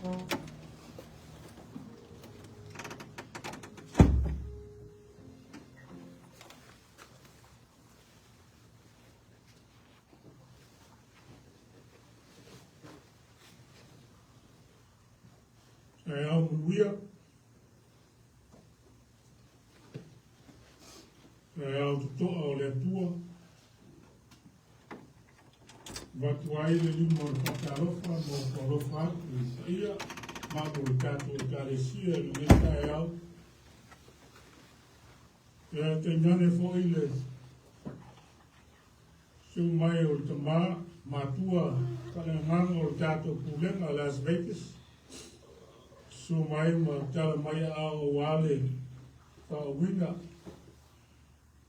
Taeao manuia. Taeao totoa o le Atua. Avatu ai le lima o le faatalofa ma ofo alofa atu i le paia mamalu o le tatou Ekalesia i lenei taeao. Ia tainane foi le susu mai o le tama matua faaleagaga o le tatou pulega a Las Vegas, susu mai ma tala mai aao aua le faauuina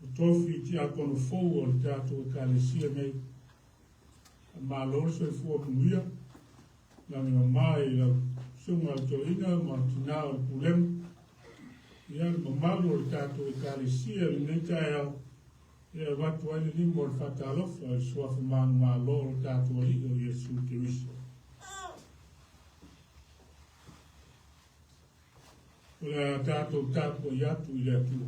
o tofi tiakono fou o le tatou Ekalesia nei. Faamalo le soifua manuia, lagi mama i lau susuga i le toeaina ma tina o le pulega, ia le mamalu o le tatou Ekalesia i lenei taeao, e avatu ai le lima o le faatalofa i le suafa manumalo o le tatou Alii o Iesu Keriso. O le a tatou tapuai atu i le Atua.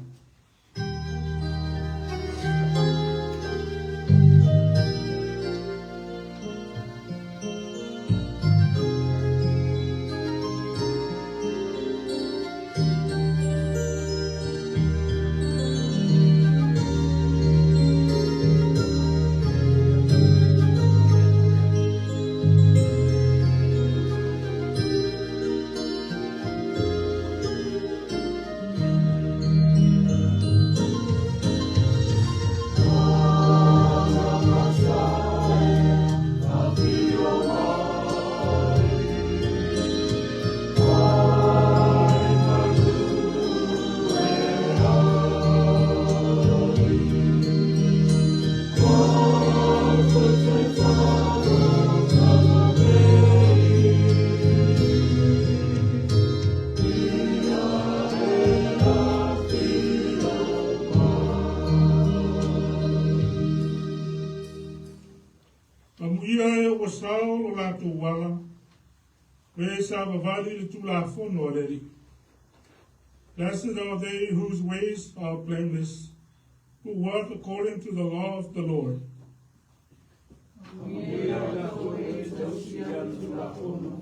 Amuia e ua sao lo latou ala, e savavali le Tulafono a le Alii. Blessed are they whose ways are blameless, who walk according to the law of the Lord. Amuia i latou e tausi i ana Tulafono,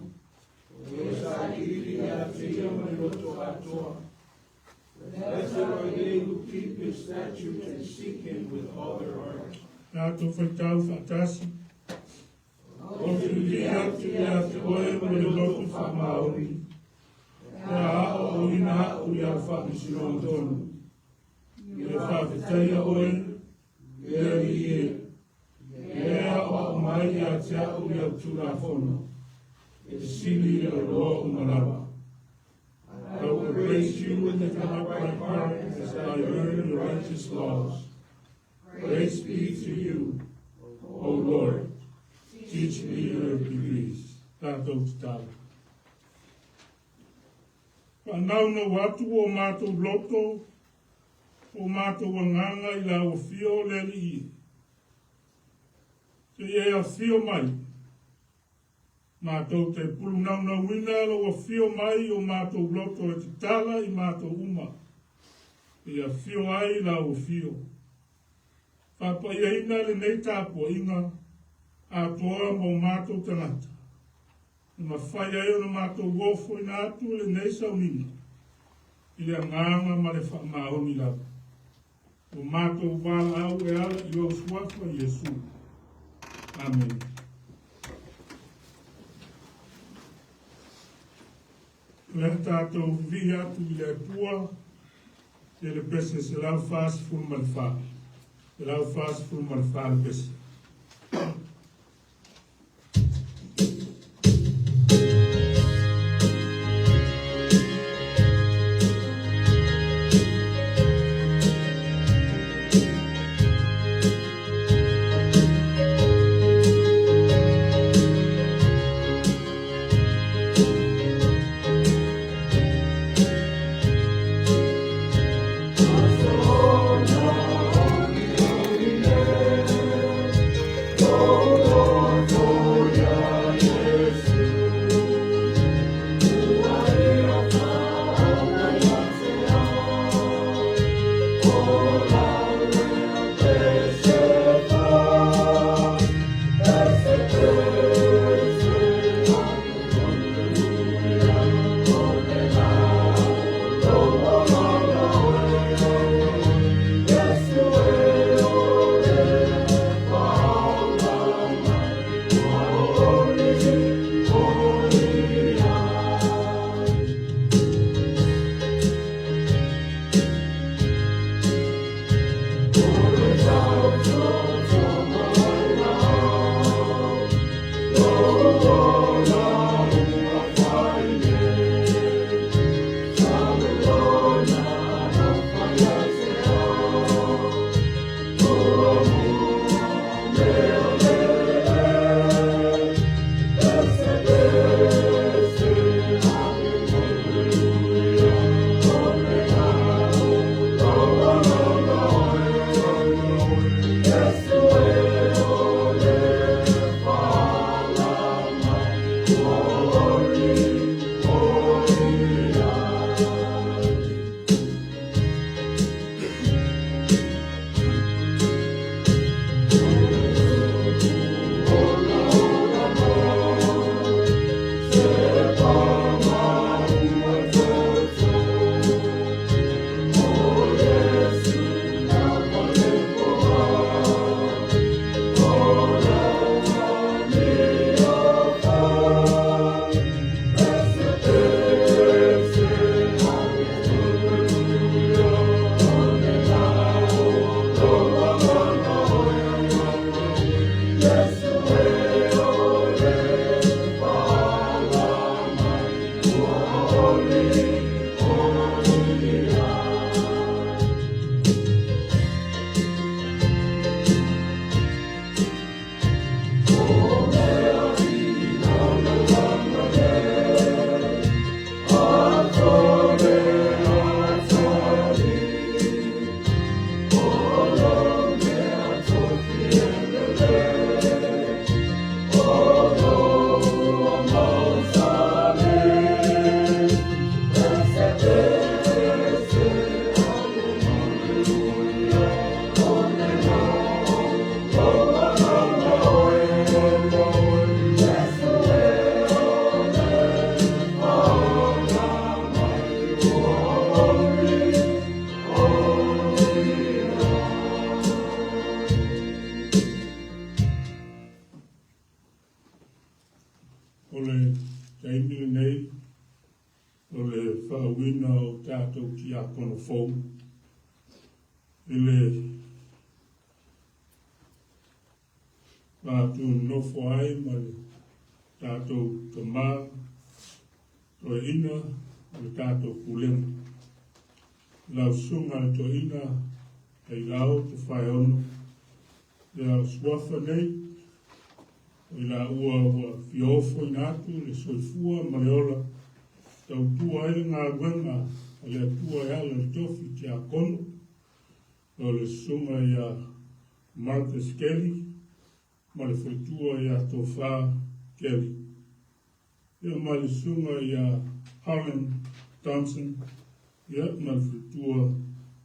o e sailiili ia te ia ma le loto atoa. Blessed are they who keep his statutes and seek him with all their heart. Tatou faitau faatasi. Ou te pipii atu ia te oe ma le loto faamaoni, pe a aoaoina au i au faamasinoga tonu. I le faafetaia oe, e Alii e, e aoao mai ia te au i au Tulafono, e sili i le oloa uma lava. I will praise you with an upright heart as I learn your righteous laws. Praise be to you, O Lord. Teach me your decrees. Tatou tatalo. Faanaunau atu o matou loto, o matou agaga i lau afio o le Alii e. Seia e afio mai, matou te pulunaunauina lou afio mai i o matou loto e tatala i matou uma, e afio ai lau afio. Faapaiaina lenei tapuaiga atoa mo matou tagata, e mafai ai ona matou ofoina atu lenei sauniga i le agaga ma le faamaoni lava. O matou valaau e ala i lou suafa Iesu. Amene. O le a tatou vivii atu i le Atua i le pese 144. 144 le pese. O le taimi lenei o le faauuina o tatou tiakono fou i le latou nonofo ai ma le tatou tama toeaina o le tatou pulega. Lau susuga i le toeaina Tailao Tofaeono, ia o suafa nei, o i laua ua fia ofoina atu le soifua ma le ola, tautua ai le galuega a le Atua e ala i le tofi tiakono, o le susuga ia Marcus Kelly ma le faletua ia Tofa Kelly. Ia ma le susuga ia Harlan Thompson, ia ma le faletua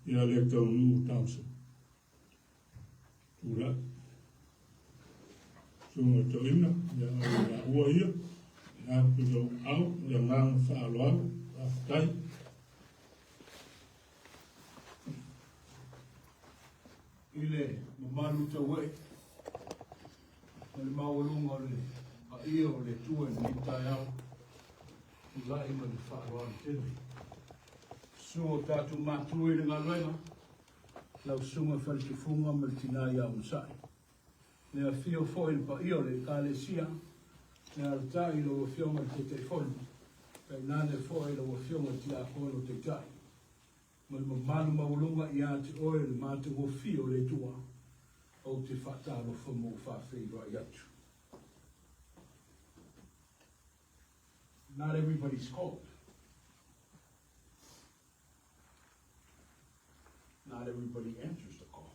ia Letaunuu Thompson. Tulai. Susuga toeaina, ia o i laua ia, ina atu i lou au, le agaga faaaloalo, faafetai. I le mamalu taue'e ma le maualuga o le paia o le Atua i lenei taeao, tulai ma le faaaloalo tele. Susu o tatou matua i le galuega, lau susuga Faletufuga ma le tina ia Onosai. Le afio foi le paia o le Ekalesia, le alatai i lau Afioga i le Taitaifono, tainane foi lau Afioga i le Tiakono Taitai, ma le mamalu maualuga ia te oe le matagofie o le Atua, ou te faatalofa ma ou faafeiloai atu. Not everybody's called. Not everybody answers the call.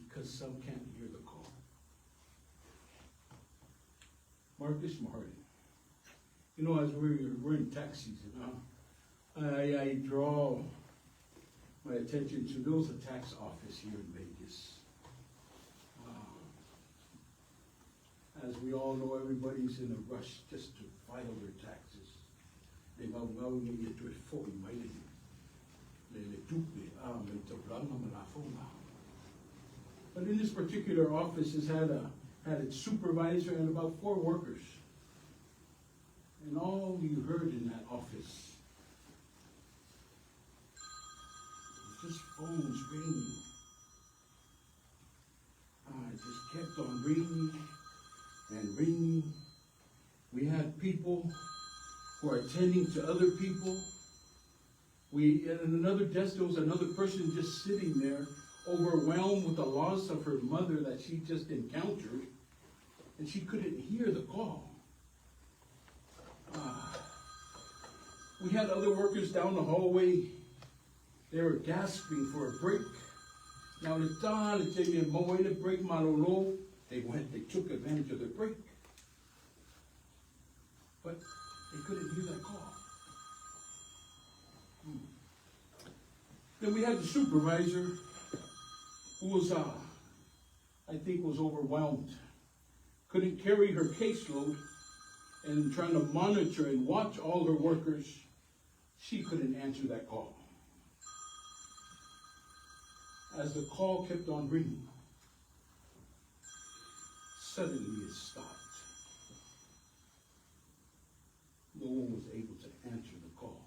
Because some can't hear the call. Marcus Martin. You know, as we're in tax season, huh? I draw my attention to there was a tax office here in Vegas. As we all know, everybody's in a rush just to file their taxes. Le gaugau ina ia toe foi mai le, le, le tupe a mai taulaga ma lafoga. But in this particular office, it had its supervisor and about 4 workers. And all you heard in that office was just phones ringing. It just kept on ringing and ringing. We had people who are attending to other people. And another desk, there was another person just sitting there, overwhelmed with the loss of her mother that she just encountered, and she couldn't hear the call. We had other workers down the hallway. They were gasping for a break. Now, the time they break malolo, they went, they took advantage of their break. But they couldn't hear that call. Then we had the supervisor who was, I think, was overwhelmed. Couldn't carry her caseload and trying to monitor and watch all her workers, she couldn't answer that call. As the call kept on ringing, suddenly it stopped. No one was able to answer the call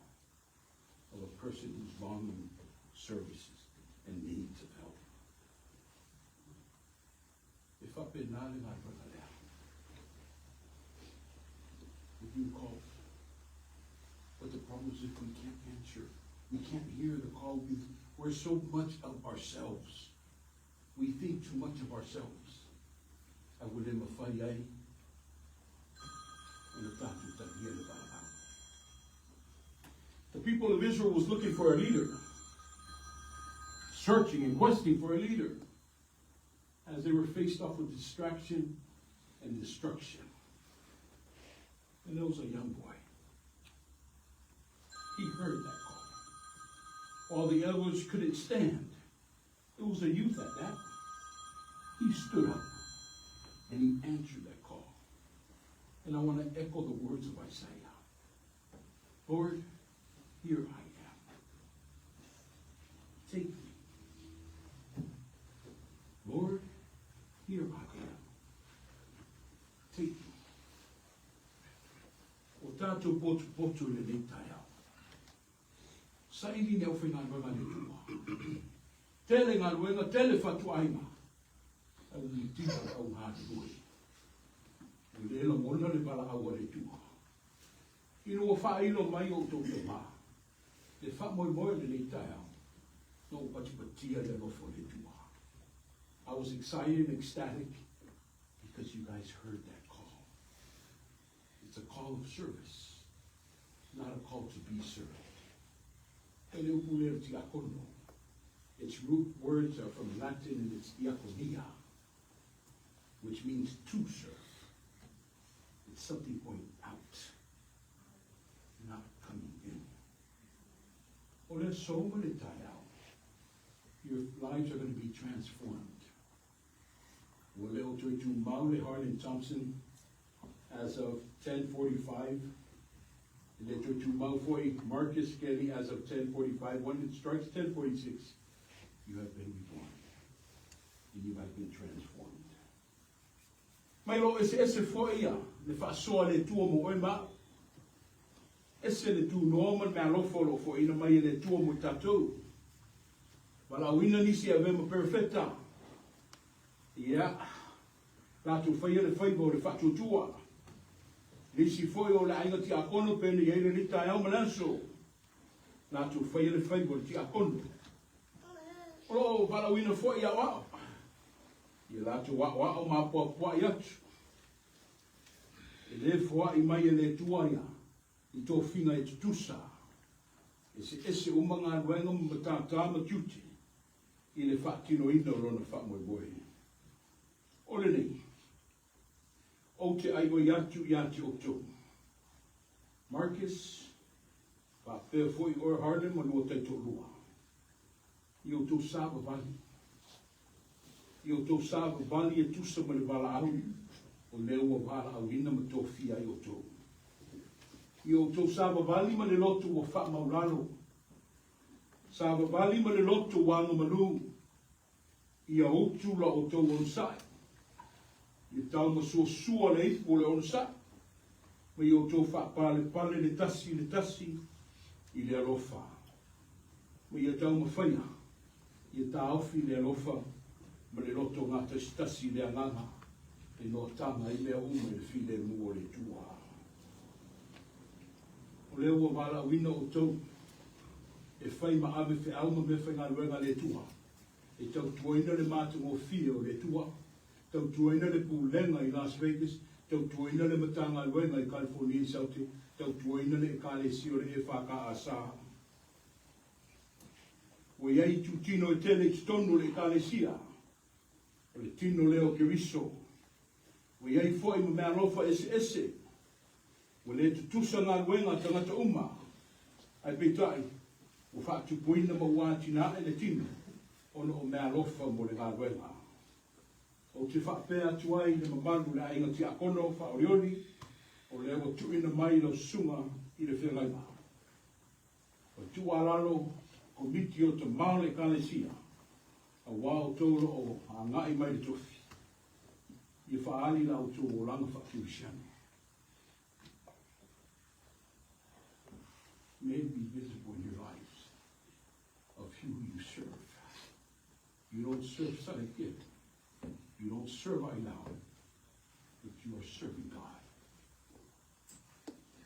of a person who's longing services and needs of help. If I've been not in my brother, would you call? We can't hear the call because we're so much of ourselves. We think too much of ourselves. Ae ua le mafai ai ona tatou talia le valaau. The people of Israel was looking for a leader, searching and questing for a leader as they were faced off with distraction and destruction. And there was a young boy. He heard that call. While the elders couldn't stand, it was a youth at that. He stood up and he answered that call. And I want to echo the words of Isaiah. Lord, here I am. Take me. Lord, here I am. Take me. O tātou potupotu i lenei taeao. Saili ni aufaigaluega a le Atua. Tele galuega, tele fatuaiga. Ae ua mitina le au galulue. Ua le lagona le valaau a le Atua. Ina ua faailo mai outou tama, le faamoemoe o lenei taeao, na ou patipatia le alofa o le Atua. I was excited and ecstatic because you guys heard that call. It's a call of service, not a call to be served. E le upu lea o le tiakono, its root words are from Latin and it's diakonia, which means to serve. It's something going out, not coming in. O le aso ma le taeao, your lives are going to be transformed. Ua le o toe tumau le Harlan Thompson as of 10:45. E le toe tumau foi Marcus Kelly as of 10:45. When it strikes 10:46, you have been reborn and you have been transformed. Mai lo eseese foi ia le faasoa a le Atua mo oe ma au. Ese le tunoa ma le meaalofa o lo o foaiina mai e le Atua mo i tatou. Valaauina nisi e avea ma perofeta. Ia, latou faia le faiva o le faatuatua. Nisi foi o le aiga tiakono penei ai lenei taeao ma le aso. Latou faia le faiva o le tiakono. O lo o valaauina foi i aoao. Ia latou aoao ma apoapoai atu. E le foai mai e le Atua ia i tofiga e tutusa. Eseese uma galuega ma matata ma tiute i le faatinoina o lona faamoemoe. O lenei, ou te aioi atu ia te outou. Marcus, faapea foi oe Harlem ma lua taitoalua, i outou savavali, i outou savavali e tusa ma le valaau o lea ua valaauina ma tofia ai outou. I outou savavali ma le loto ua faamaulalo, savavali ma le loto ua agamalu, ia utu la outou onosai, ia taumasuasua le ipu o le onosai, ma ia outou faapalepale le tasi i le tasi i le alofa, ma ia taumafaia, ia taofi le alofa ma le loto gatasitasi i le agaga e noataga ai mea uma i le filemu o le Atua. O lea ua valaauina outou e fai ma ave feau ma meafaigaluega a le Atua, e tautuaina le matagofie o le Atua, tautuaina le pulega i Las Vegas, tautuaina le Matagaluega i California i Saute, tautuaina le Ekalesia o le EFKS. Ua i ai itutino e tele i totonu o le Ekalesia, o le tino lea o Keriso. Ua i ai foi ma meaalofa eseese. Ua le tutusa galuega a tagata uma, ae peitai, ua faatupuina ma ua atinae le tino ona o meaalofa mo le galuega. Ou te faapea atu ai i le mamalu o le aiga tiakono faaolioli, o lea ua tuuina mai lau susuga i le feagaiga. O le tuualalo Komiti o Tama o le Ekalesia, auā outou o lo o agai mai le tofi, ia faaali la outou olaga faakerisiano. May it be visible in your lives of who you serve. You don't serve Sadakit. You don't serve Ailao. But you are serving God.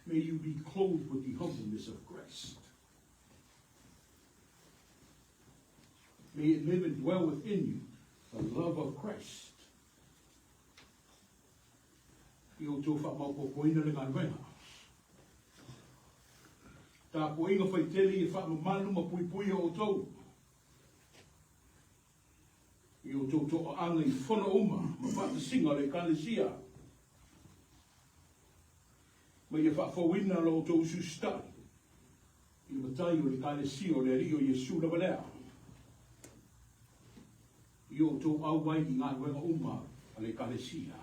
May you be clothed with the humbleness of Christ. May it live and dwell within you the love of Christ. I outou faamaopoopoina le galuega. Tapuaiga faitele ia faamamalu ma puipuia outou. I outou toaaga i fono uma ma faatasiga o le Ekalesia. Ma ia faafouina lo outou usiusitai i le Matai o le Ekalesia o le Alii o Iesu lava lea. I outou auai i galuega uma a le Ekalesia.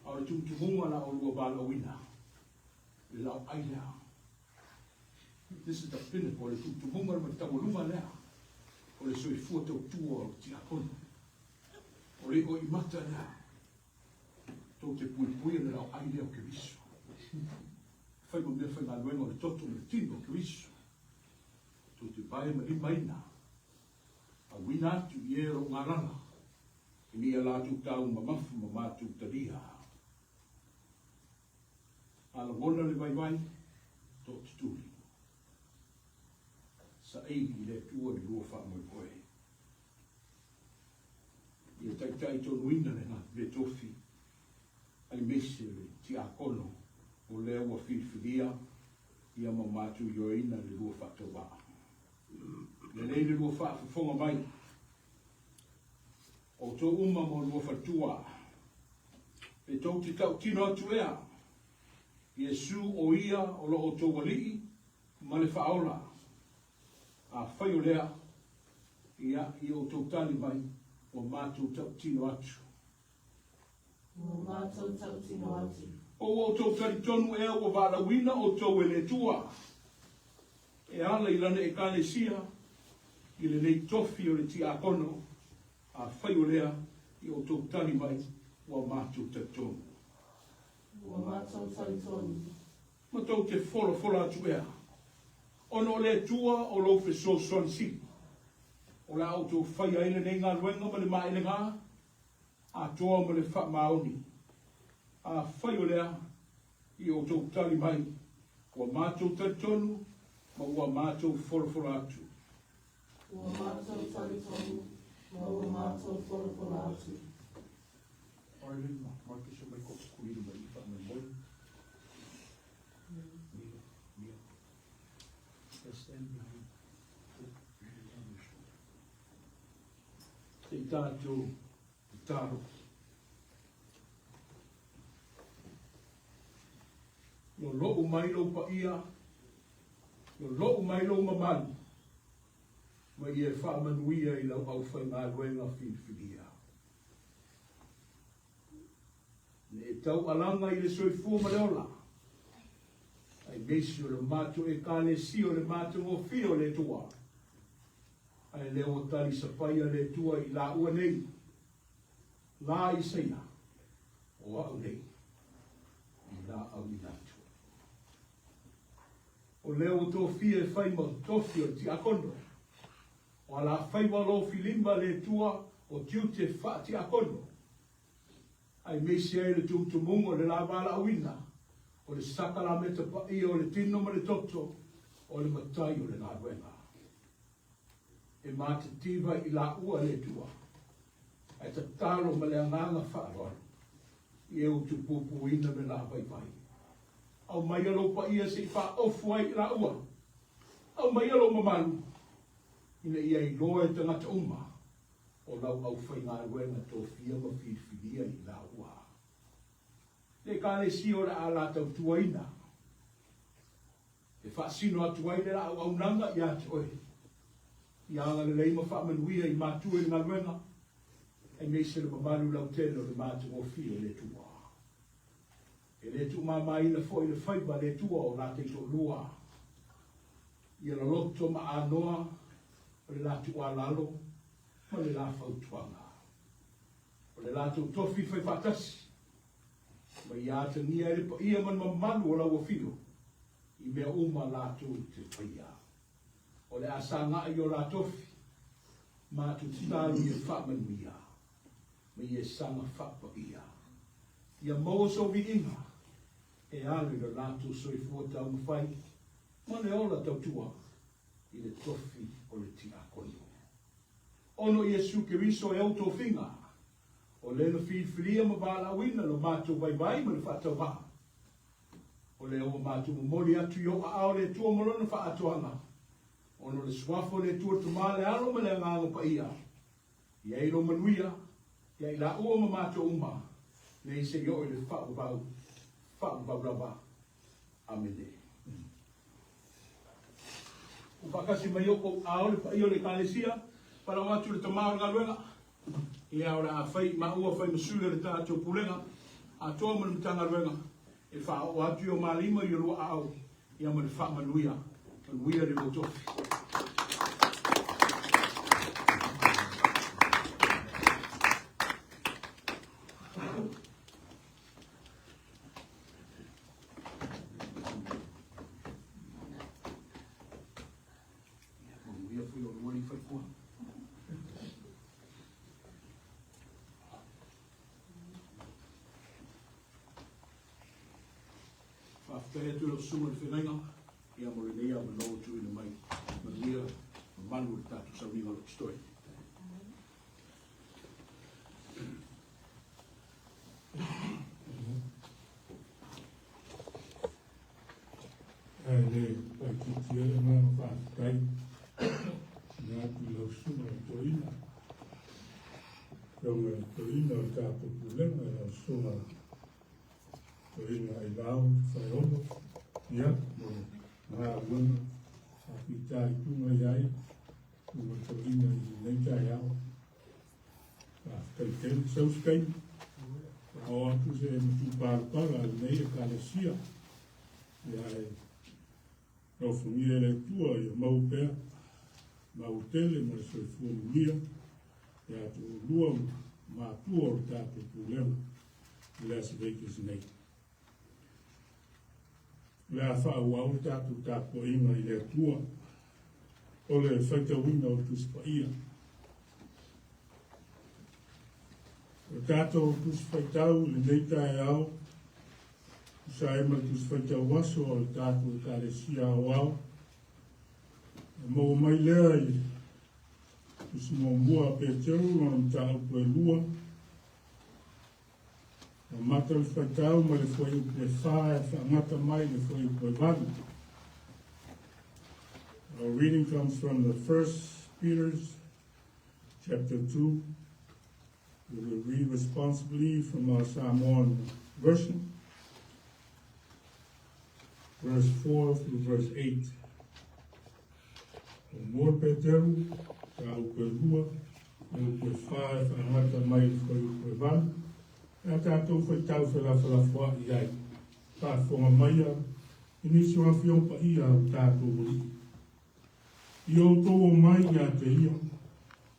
A o le tumutumuga la oulua valaauina, le laoai lea. This is the pinnacle, le tumutumuga le mataualuga lea o le soifua tautua o le tiakono. O le oimata lea, tou te puipuia le laoai lea o Keriso. Fai ma mea faigaluega o le toto ma le tino o Keriso. Tou te vae ma limaina, auina atu i e o lo o galala, ina ia latou tau mamafa ma matou talia. A lagona le vaivai, tootutuli. Saili i le Atua le lua faamoemoe. Ia taitai tonuina le le tofi, aemaise le tiakono o lea ua filifilia ia ma matou ioeina le lua faatauvaa. Lelei le lua faafofoga mai. Outou uma ma lua faletua. Pe tou te tautino atu ea, Iesu o ia o lo outou Alii ma le Faaola. Afai o lea, ia, i outou tali mai, ua matou tautino atu. Ua matou tautino atu. O ua outou talitonu ea ua valaauina outou e le Atua e ala i Lana Ekalesia i lenei tofi o le tiakono, afai o lea, i outou tali mai, ua matou talitonu. Ua matou talitonu. Ma tou te folafola atu ea, ona o le Atua o lou fesoasoani sili, o le a outou faia ai lenei galuega ma le maelega atoa ma le faamaoni. Afai o lea, i outou tali mai, ua matou talitonu ma ua matou folafola atu. Ua matou talitonu ma ua matou folafola atu. Arlen, Marcus, o mai ko kulilo mai i faamoemoe. Mia, Mia. Stand behind. On your shoulder. Se i tatou tatalo. Lolo'u mai lou paia, lolo'u mai lou mamalu, ma ia e faamanuia i lau aufaigaluega filifilia. Ne e taualaga i le soifua ma le ola, aemaise o le matou Ekalesia o le matagofie o le Atua. Ae lea ua tali sapaia le Atua i laua nei, la Isaia, o a'u nei, i la auina atu. O lea ua tofia e fai ma tofi o le tiakono, o alafaiva o lou filima le Atua o tiute faa-tiakono, aemaise ai le tumutumuga o le la valaauina, o le sakalameta paia o le tino ma le toto, o le matai o le galuega. E matitiva i laua le Atua, ae tatalo ma le agaga faaaloalo i e utupupuina me la vaivai. Aumaia lou paia se i faaofu ai i laua. Aumaia lou mamalu ina ia iloa e tagata uma o lau aufaigaluega tofia ma filifilia i laua. Le Ekalesia o le a la tautuaina e faasino atu ai le la auaunaga ia te oe. Ia agalelei ma faamanuia i matua i le galuega, aemaise le mamalu lautele o le matagofie o le Atua. E le tuumamaina foi le faiva a le Atua o la taitoalua. Ia loloto ma anoa o le la tuualalo ma le la fautuaga. O le latou tofi fai faatasi, ma ia atagia ai le paia ma le mamalu o lau afio i mea uma latou te faia. O le a sagai i o la tofi, matou tatalo ia faamanuia ma ia saga faapaia. Ia maua sou viiga e alu i lo latou soifua taumafai ma le ola tautua. i le tofi o le tiakono. Ona o Iesu Keriso e ou tofiga, o lea na filifilia ma valaauina lo matou vaivai ma le faatauvaa, o lea ua matou momoli atu i ou aao le Atua ma Lona faaatoaga, ona o le Suafa o le Atua le Tama, le Alo ma le Agaga Paia, i ai lou manuia ia i laua ma matou uma, nei seia oo i le faavavau, faavavau lava. Amene. Ua faatasi mai ou aao le paia o le Ekalesia, valaau atu i le tama o le galuega, ia o le a fai maua fai ma sui o le tatou pulega atoa ma le Matagaluega e faaoo atu i o ma lima i o lua aao, ia ma le faamanuia, manuia le lua tofi. Manuia foi o lua faletua. Faafetai atu i lau susuga i le feagaiga, ia mo lenei avanoa ua tuuina mai. Manuia ma malu o le tatou sauniga o lo o totoe. Ae le faaitiitia le agaga faafetai tuuina atu i lau susuga i le Toeaina, Afioga i le Toeaina o le tatou Pulega, lau Susuga Toeaina Ailao Tafaeolo, ia, mo le galuega sa fitaituga i ai Susuga Toeaina i lenei taeao. Faafetai tele. Sau se taimi, faaoo atu se matupalapala a lenei Ekalesia, ia e alofagia e le Atua ia maua pea maua tele ma le soifua manuia ia te oulua ma matua o le tatou pulega i le Aso Veikes nei. O le a faaauau le tatou tapuaiga i le Atua o le faitauina o le Tusi Paia. O le tatou Tusi Faitau i lenei taeao, tusa ai ma le Tusi Faitau Aso a le tatou Ekalesia Aoao, e maua mai lea i le Tusi Muamua a Peteru lona mataupu e 2, E amata le faitau mai le fuaiupu e 4 e faagata mai le fuaiupu e 8. Our reading comes from the First Peter's chapter 2. We will read responsibly from our Samoan version, verse 4 through verse 8. O mua Peteru, mataupu e 2, fuaiupu e 4 e faagata mai le fuaiupu e 8, e a tatou faitau felafolafoai ai, faafofoga maia i nisi o afioga paia a o tatou alii. I outou omai ia te ia,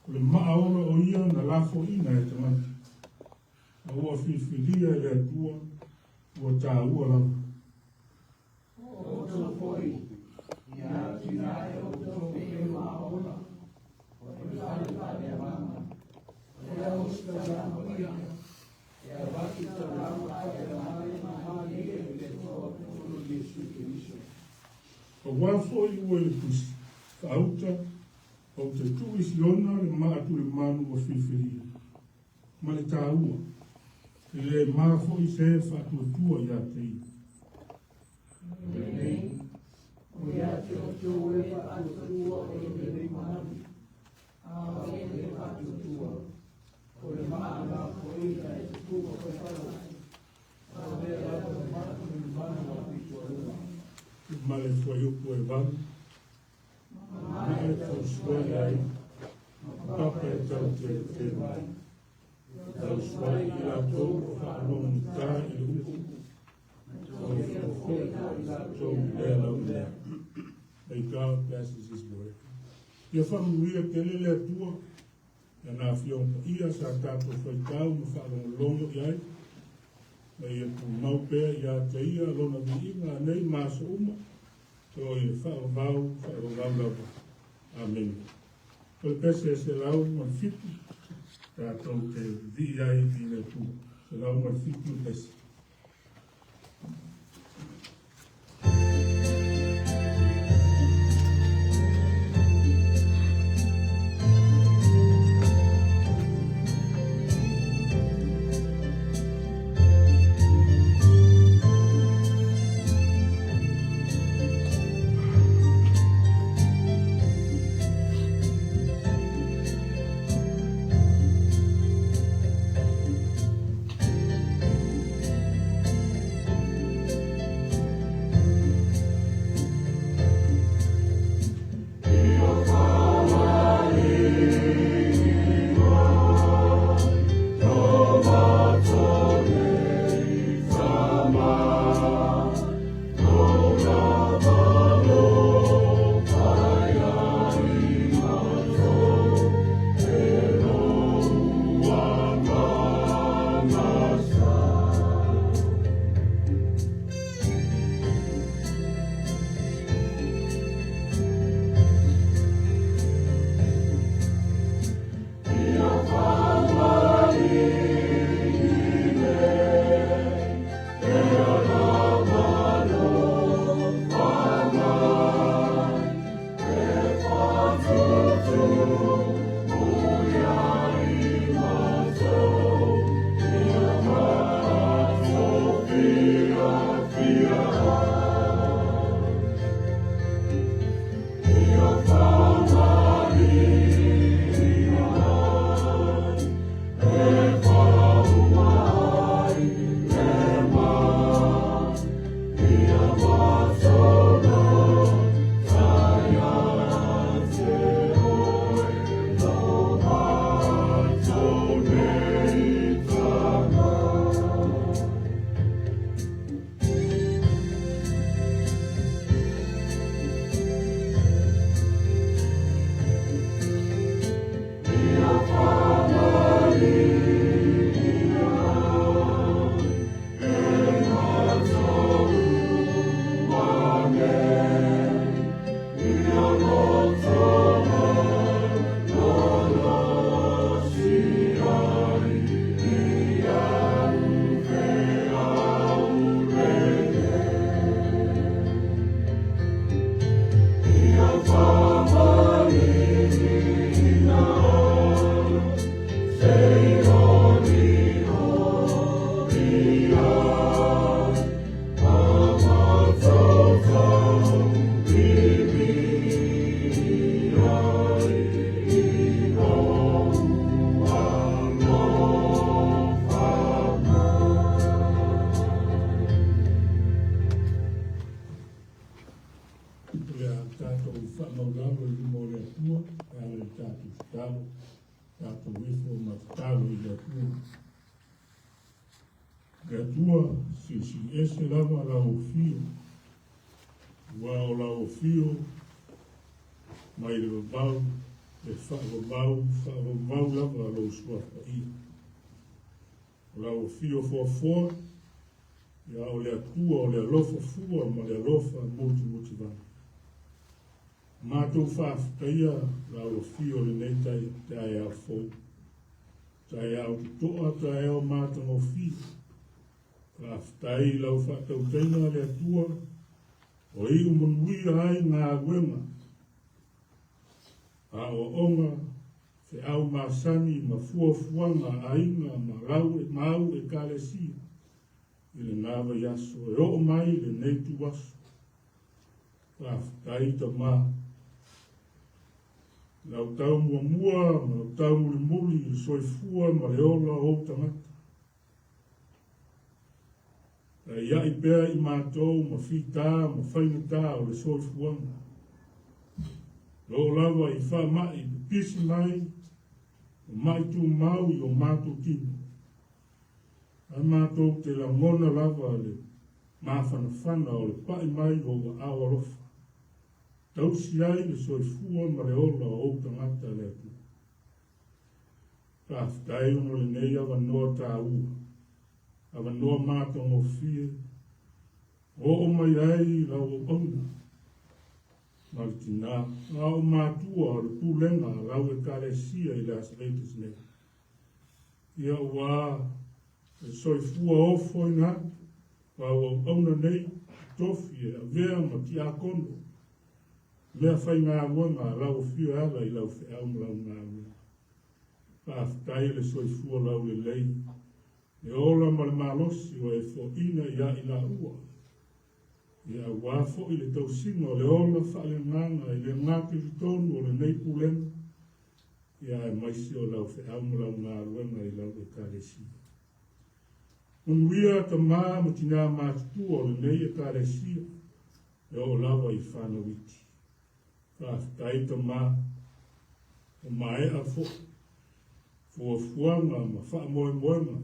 o le maa ola o ia na lafoina e tagata, a ua filifilia e le Atua, ua taua lava. O outou foi, ia atinae outou e le maa ola, o le fale faaleagaga, o le ositaulaga paia, e avatu taulaga faaleagaga ma malie i le Atua ona o Iesu Keriso. Aua foi ua i le tusi, faauta, ou te tuu i Siona le maa tulimanu ua filifilia, ma le taua, e le ma foi se faatuatua ia te ia. O lenei, o ia te outou e faatuatua o le lenei manu, a o le faatuatua, o le maa lafoina e tutuga faifalai, a o lea lava le maa tulimanu a pitoalua. Ma le fuaiupu e 8, ma e tausuai ai, ma papa e tau teuteu ai. Tausuai i latou o faalogogata i le upu, taufua foi i latou i lea laulea. May God bless His word. Ia faamanuia tele le Atua, ia na afioga paia sa tatou faitau ma faalogologo i ai, ma ia tumau pea ia te ia lona viiga nei ma aso uma, e oo i le faavavau, faavavau lava. Amene. O le pese 107, tatou te vivii ai i le Atua. 107 le pese. tatou faamaulalo i luma o le Atua e ala i le tatou tatalo, tatou ifo ma tatalo i le Atua. Le Atua, silisili ese lava lau afio, aua o lau afio mai le vavau e faavavau, faavavau lava lou Suafa Paia. O lau afio foafoa, ia o le Atua o le alofa fua ma le alofa mutimutivale. Matou faafetaia lau afio i lenei taeao fou. Taeao totoa, taeao matagofie. Faafetai i lau faatautaiga le Atua, o iu manuia ai galuega, aoaoga, feau masani ma fuafuaga a aiga ma lau ma au Ekalesia i lena vaiaso e oo mai lenei ituaso. Faafetai Tama. Lau tau muamua ma lau tau mulimuli i le soifua ma le ola o ou tagata. Taiai pea i matou ma fita ma faigata o le soifuaga. Loo lava i faamai pipisi mai ma mai tumau i o matou tino. Ae matou te lagona lava le mafanafana o le pai mai o ou aao alofa. Tausi ai le soifua ma le ola o ou tagata le Atua. Faafetai ona o lenei avanoa taua, avanoa matagofie, ua oo mai ai lau auauna ma le tinā, a o matua o le pulega a lau Ekalesia i Las Vegas nei. Ia ua le soifua ofoina atu lau auauna nei, tofi e avea ma tiakono, mea faigaluega a lau afio e ala i lau feau ma lau galuega. Faafetai le soifua laulelei, le ola ma le malosi ua e foaina ia i laua, ia aua foi le tausiga o le ola faaleagaga i le gata i totonu o lenei pulega, ia aemaise o lau feau ma lau galuega i lau Ekalesia. Manuia tama ma tinā matutua o lenei Ekalesia, e oo lava i fanau iti. Faafetai tama, ua maea foi fuafuaga ma faamoemoega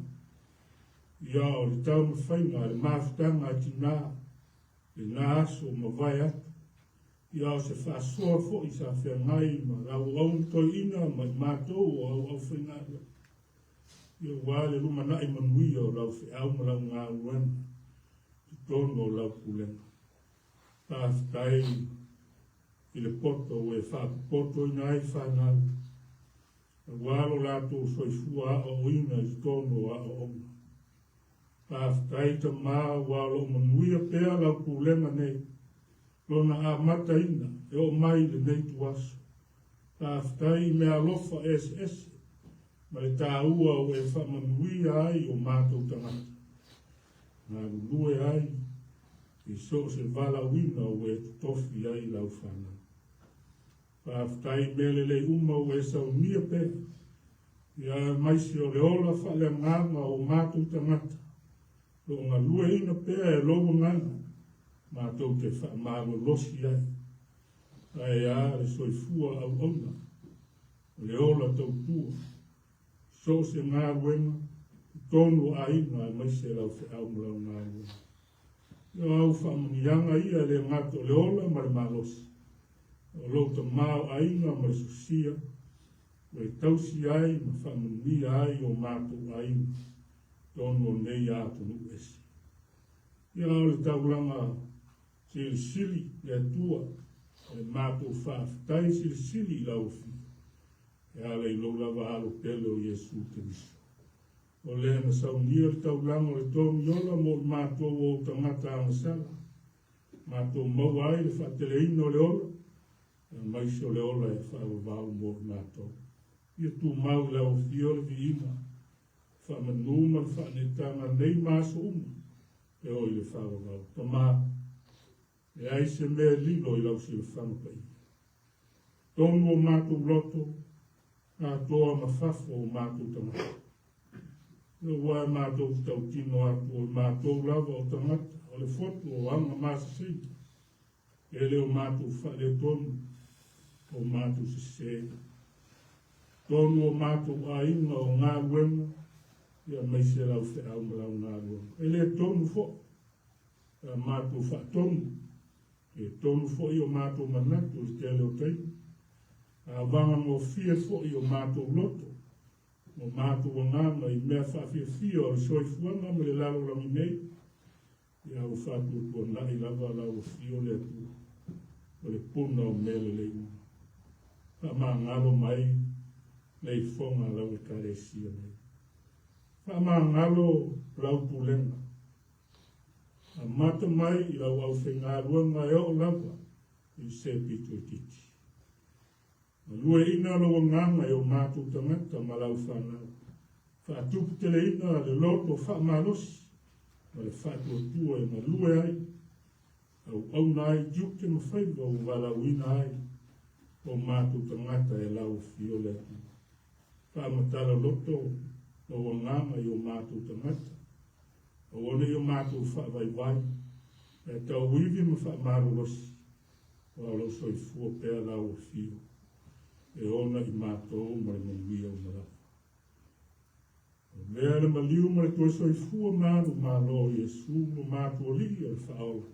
ia o le taumafaiga a le mafutaga a tinā lena aso mavae atu, ia o se faasoa foi sa feagai ma lau auauna toeaina ma i matou o au aufaigaluega, ia aua le lumanai manuia o lau feau ma lau galuega i totonu o lau pulega. Faafetai i le poto ua e faapopotoina ai fanau, aua lo latou soifua aoaoina i totonu o aoaoga. Faafetai Tama aua o lo o manuia pea lau pulega nei, lona amataina e oo mai i lenei ituaso. Faafetai i meaalofa eseese ma le taua ua e faamanuia ai o matou tagata. Galulue ai i so o se valaauina ua e totofi ai lau fanau. Faafetai i mea lelei uma ua e saunia pea, ia aemaise o le ola faaleagaga o matou tagata, lo o galueina pea e lou agaga matou te faamalolosi ai. Ae a le soifua auauna, o le ola tautua, so o se galuega, totonu o aiga aemaise lau feau ma lau galuega. O au faamanuiaga ia e le gata o le ola ma le malosi, o lou tamaoaiga ma le sosia, ua e tausi ai ma faamanuia ai o matou aiga totonu o nei atunuu ese. Ia o le taulaga silisili le Atua, o le matou faafetai silisili i lau Afio, e ala i lou lava Alo pele o Iesu Keriso. O lea na saunia le taulaga o le togiola mo i matou o ou tagata agasala, matou maua ai le faateleina o le ola, aemaise o le ola e faavavau mo i matou. Ia tumau i lau Afio le viiga, faamanu ma le faaneetaga nei ma aso uma, e oo i le faavavau. Tama, leai se mea e lilo i lau silafaga paia. Tonu o matou loto, atoa ma fafo o matou tagata. Aua e matou te tautino atu o i matou lava o tagata o le fotu o aga masasina. E le o matou faaletonu, o matou sesē. Tonu o matou aiga o galuega, ia aemaise lau feau ma lau galuega. E le tonu foi a matou faatonu, e tonu foi o matou manatu i le tele o taimi. A vagagofie foi o matou loto, o matou agaga i mea faafiafia o le soifuaga ma le lalolagi nei, ia ua faatuatuanai lava lau afio le Atua, o le puna o mea lelei uma. Faamagalo mai le ifoga a lau Ekalesia nei. Faamagalo lau pulega. Amata mai i lau aufaigaluega e oo lava i se pito itiiti. Galueaiina lou agaga i o matou tagata ma lau fanau. Faatuputeleina le loto faamalosi ma le faatuatua e galue ai, auauna ai i tiute ma faiva ua valaauina ai o matou tagata e lau afio le Atua. Faamatala loto lou agaga i o matou tagata, aua ne i o matou faavaivai, ae tauivi ma faamalolosi, aua o lou soifua pea lau afio, e ona i matou ma le manuia uma lava. Avea le maliu ma le toe soifua ma alu malo o Iesu lo matou Alii o le Faaola,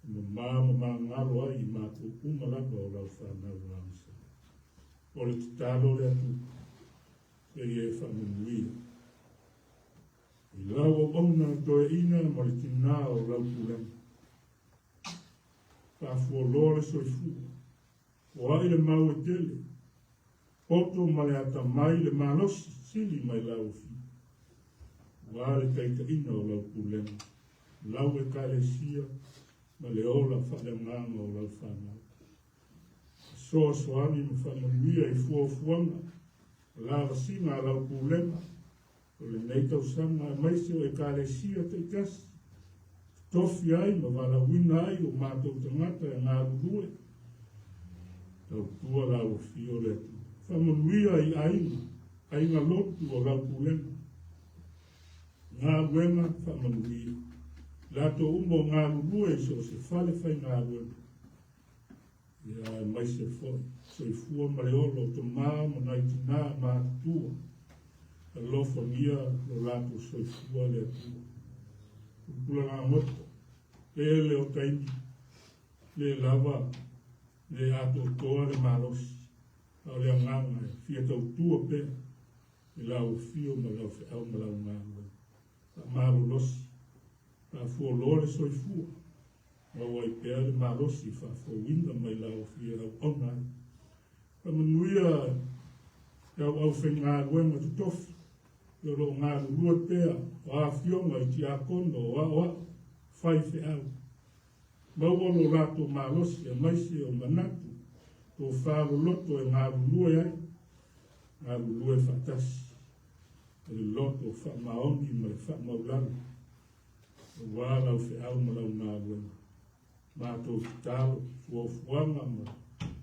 e mamā ma magalo ai i matou uma lava o lau fanau agasala. O le tatalo le Atua, se i e faamanuia i lau auauna toeaina ma le tinā o lau pulega. Faafualoa le soifua, o ai le mau e tele, poto ma le atamai le malosi sili mai lau afio. Ua le taitaiga o lau pulega, lau Ekalesia ma le ola faaleagaga o lau fanau. Fesoasoani ma faamanuia i fuafuaga, lavasiga a lau pulega, o lenei tausaga aemaise o Ekalesia taitasi, totofi ai ma valaauina ai o matou tagata e galulue, tautua lau afio le Atua. Faamanuia i aiga, aiga lotu o lau pulega, galuega faamanuia. Latou uma o galulue i so o se fale faigaluega, ia aemaise foi soifua ma le ola o tamā ma nai tinā matutua, alofagia lo latou soifua le Atua. Pulapulagagoto, tele o taimi, le lava, le atoatoa le malosi, a o le agaga e fia tautua pea i lau afio ma lau feau ma lau galuega. Faamalolosi, faafualoa le soifua, maua ai pea le malosi faafouina mai lau afio e auauna ai. Faamanuia le auaufaigaluega totofi, o lo o galulue pea o afioga i tiakono o aoao faifeau. Maua lo latou malosi aemaise o manatu tofa loloto e galulue ai, galulue faatasi, o le loto faamaoni ma le faamaulalo, aua lau feau ma lau galuega. Matou tatalo, fuafuaga ma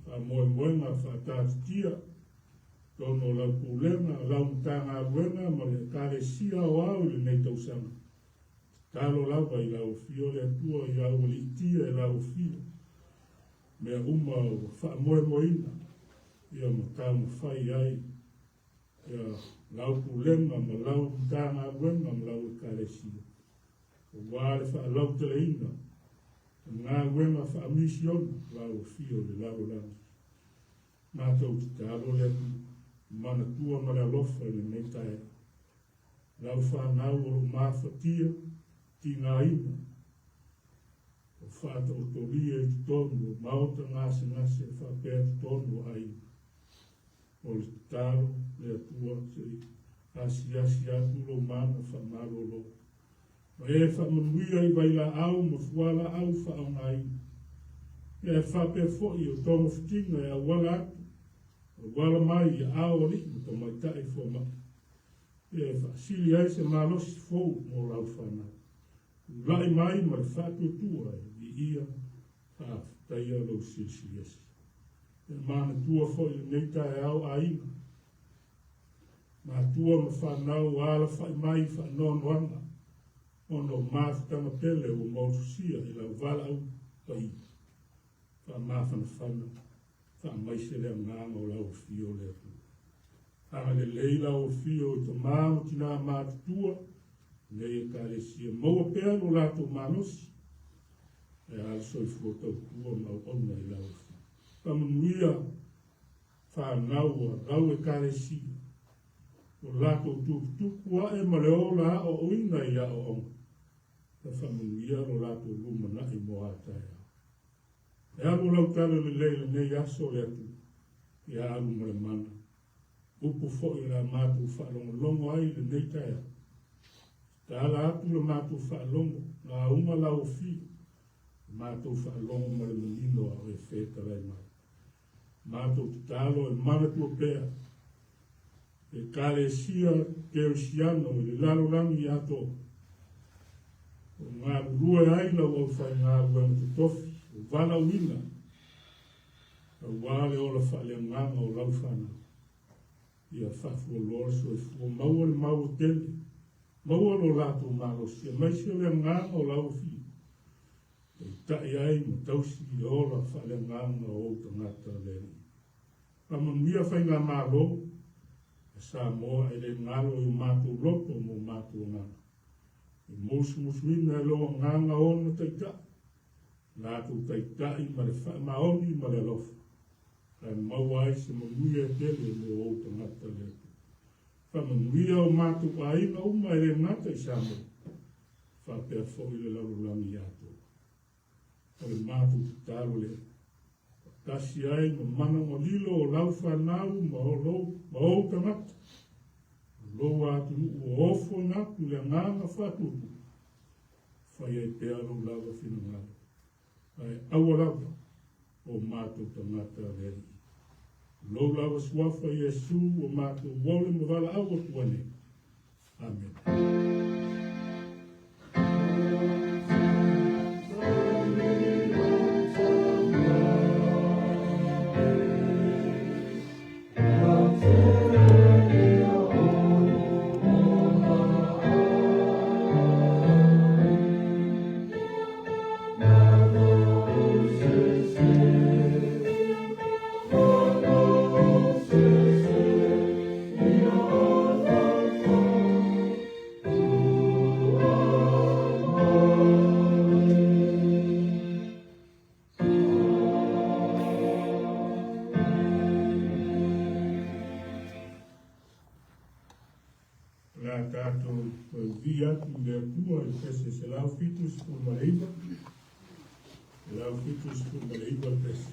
faamoemoega faataatitia, totonu o lau pulega, lau Matagaluega ma le Ekalesia Aoao i lenei tausaga. Tatalo lava i lau afio le Atua i aualiitia e lau afio, mea uma ua faamoemoeina, ia ma taumafai ai ia lau pulega ma lau Matagaluega ma lau Ekalesia, aua le faalauteleina o galuega faamisiona lau afio i le lalolagi. Matou tatalo le Atua, manatua ma le alofa i lenei taeao. Lau fanau o lo o mafatia, tigaina, o faataotolia i totonu o maota gasegase faapea totonu o aiga. O le tatalo le Atua se i asiasi atu lou mana faamalolo. Ma e faamanuia i vailaau ma fualaau faaaogaina. Ia e faapea foi o togafitiga e auala atu, auala mai i aao o alii ma tamaitai fomai. Ia e faasili ai se malosi fou mo lau fanau. Tulai mai ma le faatuatua e viia faafetaia lou silisiliese. E manatua foi lenei taeao aiga, matua ma fanau alafai mai i faanoanoaga ona o mafutaga pele ua motusia i lau valaau paia. Faamafanafana, faamaise le agaga o lau afio le Atua. Agalelei lau afio i tama ma tinā matutua nei Ekalesia, maua pea lo latou malosi, ae a le soifua tautua ma auauna i lau afio. Faamanuia fanau a lau Ekalesia, lo latou tuputupu ae ma le ola aoaoina i aoaoga, ia faamanuia lo latou lumanai mo a taeao. E alu lau tala lelei i lenei aso le Atua, ia alu ma le mana. Upu foi o le a matou faalogologo ai i lenei taeao. Tatala atu le matou faalogo, lauga lau afio, le matou faalogo ma le manino a o e fetalai mai. Matou tatalo e manatua pea Ekalesia Kerisiano i le lalolagi atoa, o galulue ai lau aufaigaluega totofi o valaauina aua le ola faaleagaga o lau fanau. Ia faafualoa le soifua, maua le maua tele, maua lo latou malosi, aemaise o le agaga o lau afio, taitai ai ma tausi le ola faaleagaga o ou tagata le Alii. Faamanuia Faigamalo a Samoa e le galo i o matou loto ma o matou agaga. E musumusuina e lou agaga ona taitai, latou taitai ma le faamaoni ma le alofa, ae maua ai se manuia e tele mo ou tagata le Atua. Faamanuia o matou aiga uma e le gata i Samoa, faapea foi le lalolagi atoa. O le matou tatalo lea. Faatasi ai ma manaoga lilo o lau fanau ma lou, ma ou tagata, o lou atunuu ua ofoina atu i le agaga faatuatua, fai ai pea lou lava finagalo, ae aua lava o matou tagata le Alii. Lou lava suafa Iesu ua matou ole ma valaau atu ai nei. Amene. O le a tatou toe ui atu i le Atua i le pese 179, 179 le pese.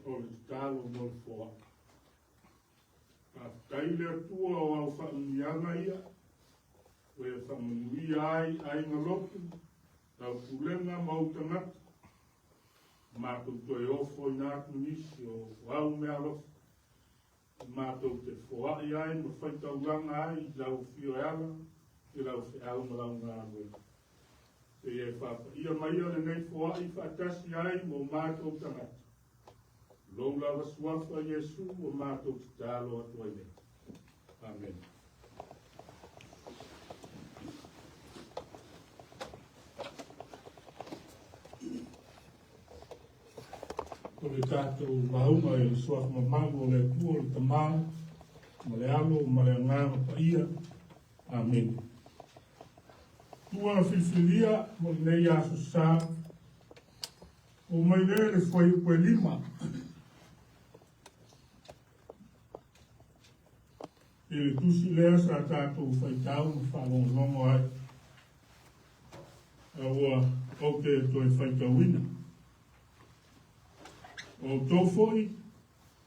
O le tatalo mo le foai. Faafetai i le Atua o au faamanuiaga ia, ua e faamanuia ai aiga lotu, lau pulega ma ou tagata. Matou toe ofoina atu nisi o au meaalofa, i matou te foai ai ma faitaulaga ai i lau afio e ala i lau feau ma lau galuega. Seia e faapaia maia lenei foai faatasi ai ma o matou tagata. Lou lava suafa Iesu ua matou tatalo atu ai nei. Amene. O le tatou lauga i le suafa mamalu o le Atua o le Tama ma le Alo ma le Agaga Paia. Amene. Tua filifilia mo lenei aso sa, o mai lea le fuaiupu e 5. I le tusi lea sa tatou faitau ma faalogologo ai, a ua ou te toe faitauina. O outou foi,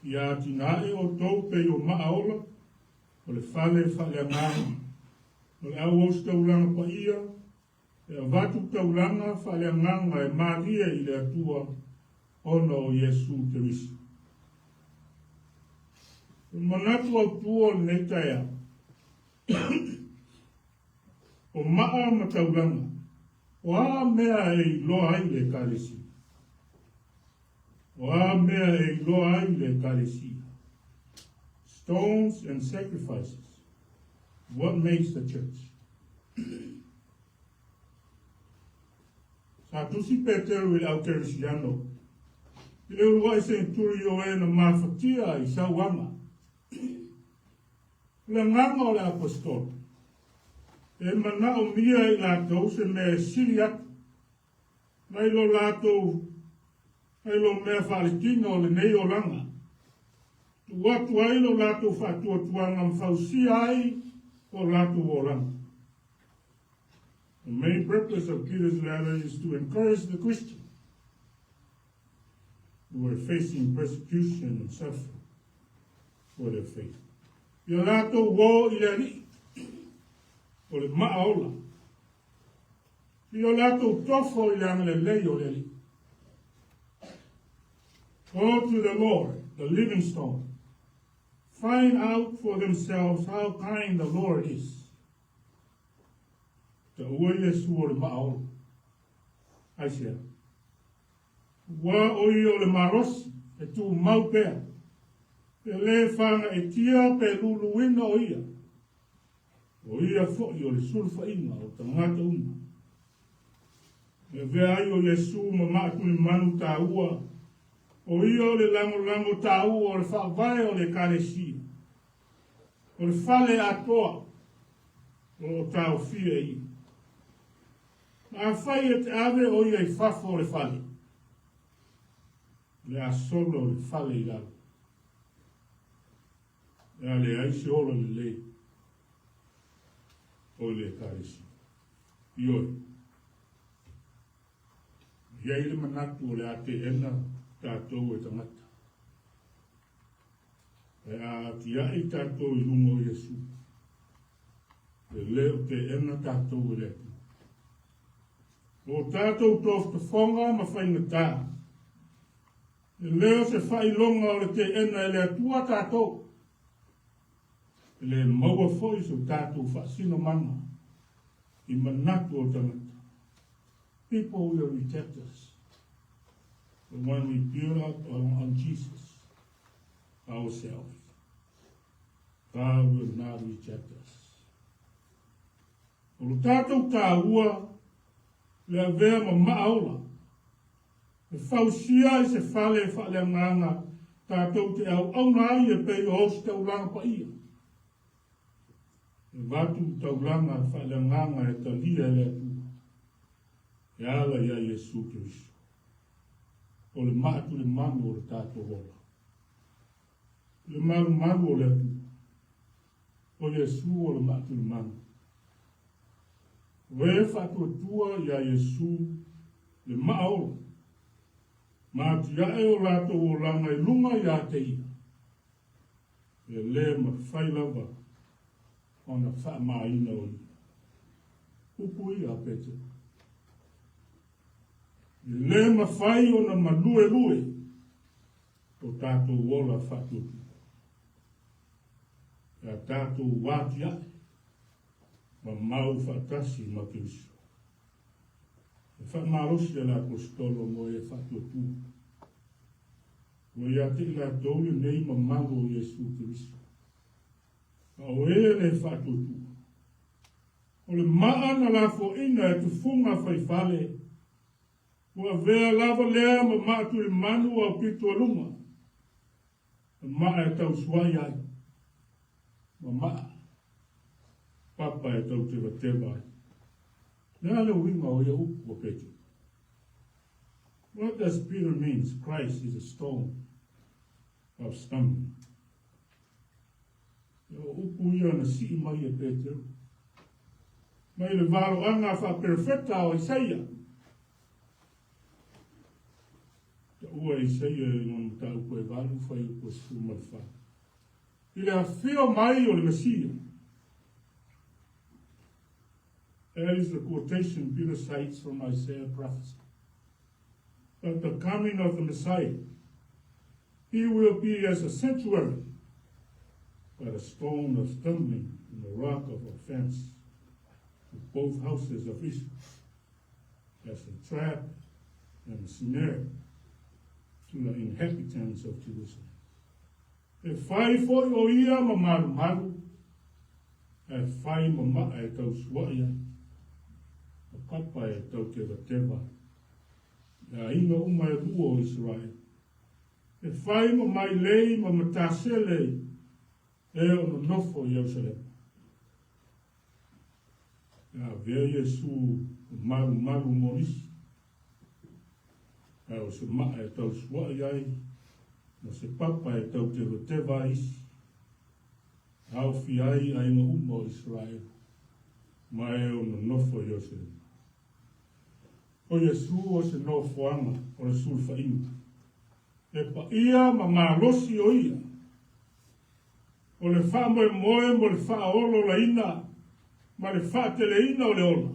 ia atinae outou pei o maa ola, o le fale faaleagaga, o le auausitaulaga paia, e avatu taulaga faaleagaga e malie i le Atua ona o Iesu Keriso. O le manatu autu o lenei taeao, o maa ma taulaga, o a mea e iloa ai le Ekalesia? O a mea e iloa ai le Ekalesia? Stones and sacrifices. What makes the church? Sa tusi Peteru i le au Kerisiano i le uluai seneturi o e na mafatia i sauaga. O le agaga o le aposetolo, e manaomia e i latou se mea e sili atu nai lo latou nai lo mea faaletino o lenei olaga. Tuu atu ai lo latou faatuatuaga ma fausia ai o latou olaga. The main purpose of Peter's letter is to encourage the Christian who were facing persecution and suffering for their faith. Ia latou o i le Alii, o le maa ola. I o latou tofo i le agalelei o le Alii. Go to the Lord, the living stone. Find out for themselves how kind the Lord is. Taua Iesu o le maa ola. Aisea? Ua o ia o le malosi e tumau pea. E le fagaetia pe luluina o ia. O ia foi o le sulufaiga o tagata uma. E avea ai o Iesu ma maa tulimanu taua, o ia o le lagolago taua o le faavae o le Ekalesia. O le fale atoa o lo o taofia e ia. Ma afai e te ave o ia i fafo o le fale, o le a solo le fale i lalo. E a leai se ola lelei o le Ekalesia. Ioe. E i ai le manatu o le a teena tatou e tagata. Ae a atiae tatou i luga o Iesu, e le o teena tatou e le Atua. O tatou tofotofoga ma faigata, e le o se faailoga o le teena e le Atua tatou. E le maua foi so tatou faasinomaga i manatu o tagata. People will reject us. But when we build up on Jesus ourselves, God will not reject us. O lo tatou taua le avea ma maaola e fausia ai se fale faaleagaga tatou te auauna ai e pei o ositaulaga paia. E avatu taulaga faaleagaga e talia e le Atua e ala iā Iesu Keriso. O le maatulemanu o le tatou ola. Le malumalu o le Atua. O Iesu o le maatulemanu. O e faatuatua iā Iesu le maaola, ma atiae o latou olaga i luga iā te ia, e lē mafai lava ona faamāina o ia. Upu ia a Petero. E lē mafai ona maluelue o tatou ola faatuatua. Ia tatou atiae ma mau faatasi ma Keriso. E faamalosi a le Aposetolo mo e faatuatua. Ua ia te i latou lenei mamalu o Iesu Keriso. A o e le faatuatua. O le maa na lafoaina e tufuga faifale, ua avea lava lea ma maa tulimanu aupito a luga, ma maa e tausuai ai, ma maa papa e tautevateva ai. Le a le uiga o ia upu a Petero? What does Peter means Christ is a stone of stumbling? O upu ia na sii mai e Petero. Mai le valoaga faaperofeta o Isaia. Taua e Isaia i lona mataupu e 8 fuaiupu e 14. I le afio mai o le Mesia. That is the quotation Peter cites from Isaiah prophecy. But the coming of the Messiah, he will be as a sanctuary, but a stone of stumbling and a rock of offense to both houses of Israel, as a trap and a snare to the inhabitants of Jerusalem. E fai foi o ia ma malumalu, ae fai ma maa e tausuai ai, ma papa e tautevateva ai. I aiga uma e lua o Iseraele. E fai ma mailei ma matasele e o nonofo i Ierusalema. E avea Iesu ma malumalu mo nisi. Ae o se maa e tausuai ai, ma se papa e tautevateva ai isi. Aofia ai aiga uma o Iseraele, ma e o nonofo i Ierusalema. O Iesu o se nofoaga o le sulufaiga. E paia ma malosi o ia. O le faamoemoe mo le faaolaolaina ma le faateleina o le ola,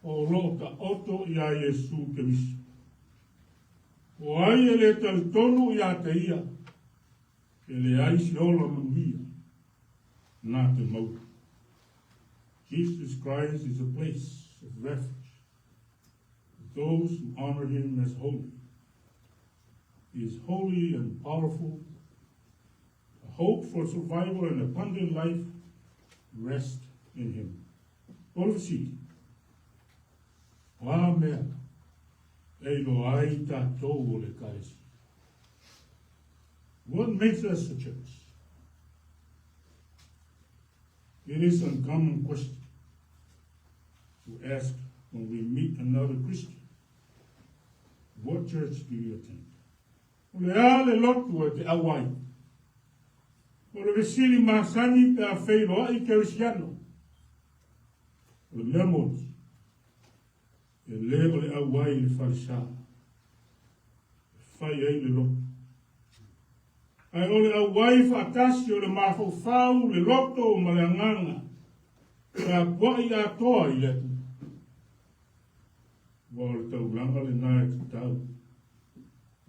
o lo o taoto iā Iesu Keriso. O ai e le talitonu iā te ia, e leai se ola manuia nā te maua. Jesus Christ is a place of refuge for those who honor him as holy. He is holy and powerful. A hope for survival and abundant life rest in him. O le fesili, o a mea e iloa ai tatou o le Ekalesia? What makes us a church? It is an uncommon question to ask when we meet another Christian. What church do you attend? O le a le lotu e te ʻau ai? O le fesili masani pe a feiloai kerisiano. O le mea moni, e lē o le auai i le falesa e fai ai le loto, ae o le auai faatasi o le mafaufau, le loto ma le agaga e apuai atoa i le Atua. Ua o le taulaga lena e tatau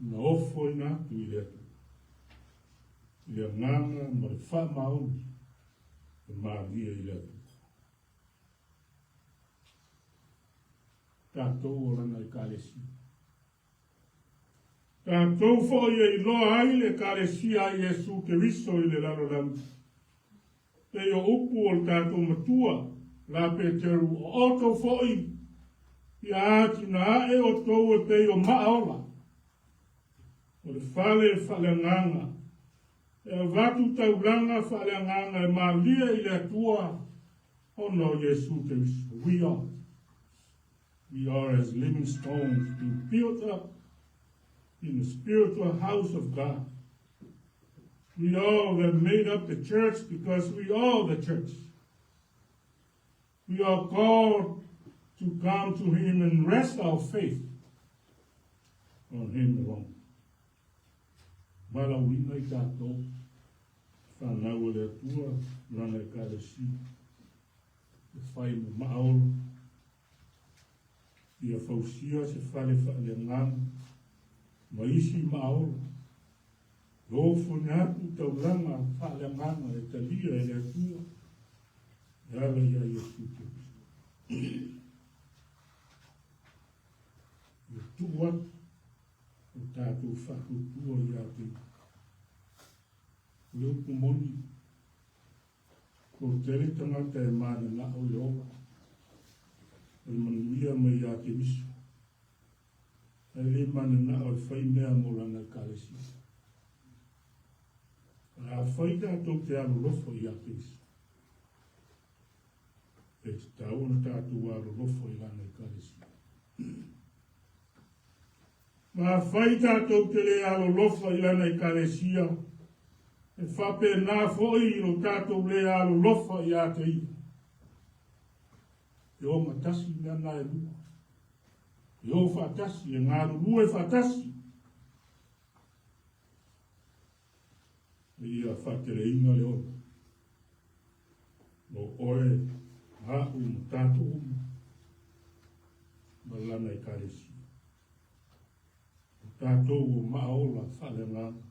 ona ofoina atu i le Atua, i le agaga ma le faamaoni e malie i le Atua. Tatou o lana Ekalesia. Tatou foi e iloa ai le Ekalesia a Iesu Keriso i le lalolagi. Pei o upu o le tatou matua, la Peteru, o outou foi, ia atinae outou e pei o maa ola, o le fale faaleagaga, e avatu taulaga faaleagaga e malie i le Atua ona o Iesu Keriso. We are. We are as living stones being built up in the spiritual house of God. We all that made up the church because we are the church. We are called to come to Him and rest our faith on Him alone. Valaauina i tatou, fanau a le Atua, Lana Ekalesia, e fai ma maaolo, ia fausia se fale faaleagaga ma isi maaolo, e ofoina atu taulaga faaleagaga e talia e le Atua, e ala ia Iesu Keriso. Ia tuu atu o tatou faatuatua ia te Ia. O le upu moni, toatele tagata e mananao i le ola, o le manuia mai ia Keriso, ae le mananao e fai mea mo lana Ekalesia. Ae afai tatou te alolofa ia Keriso, e tatau ona tatou alolofa i lana Ekalesia. Ma afai tatou te le alolofa i lana Ekalesia, e faapena foi i lo tatou le alolofa ia te ia. E ogatasi mea na e lua. E o faatasi, e galulue faatasi. Ia faateleina le ola. Mo oe, a'u ma tatou uma, ma lana Ekalesia. O tatou o maaola faaleagaga,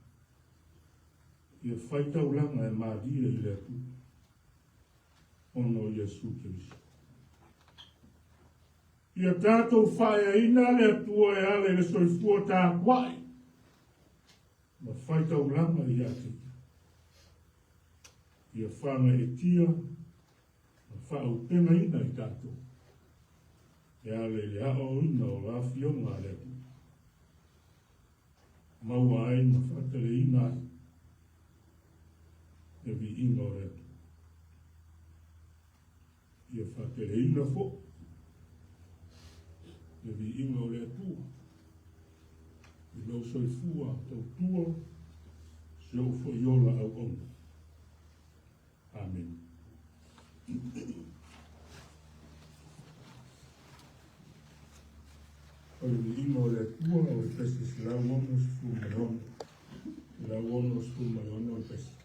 ia fai taulaga e malie i le Atua, ona o Iesu Keriso. Ia tatou faaeaina le Atua e ala i le soifua tapuai ma fai taulaga ia te Ia. Ia fagaeetia ma faaupegaina i tatou e ala i le aoaoina o le Afioga a le Atua. Maua ai ma faataleina ai le viiga o le Atua. Ia faateleina foi le viiga o le Atua i lou soifua tautua si ou foi ola auauna. Amene. O le viiga o le Atua o le pese 166, 166 le pese.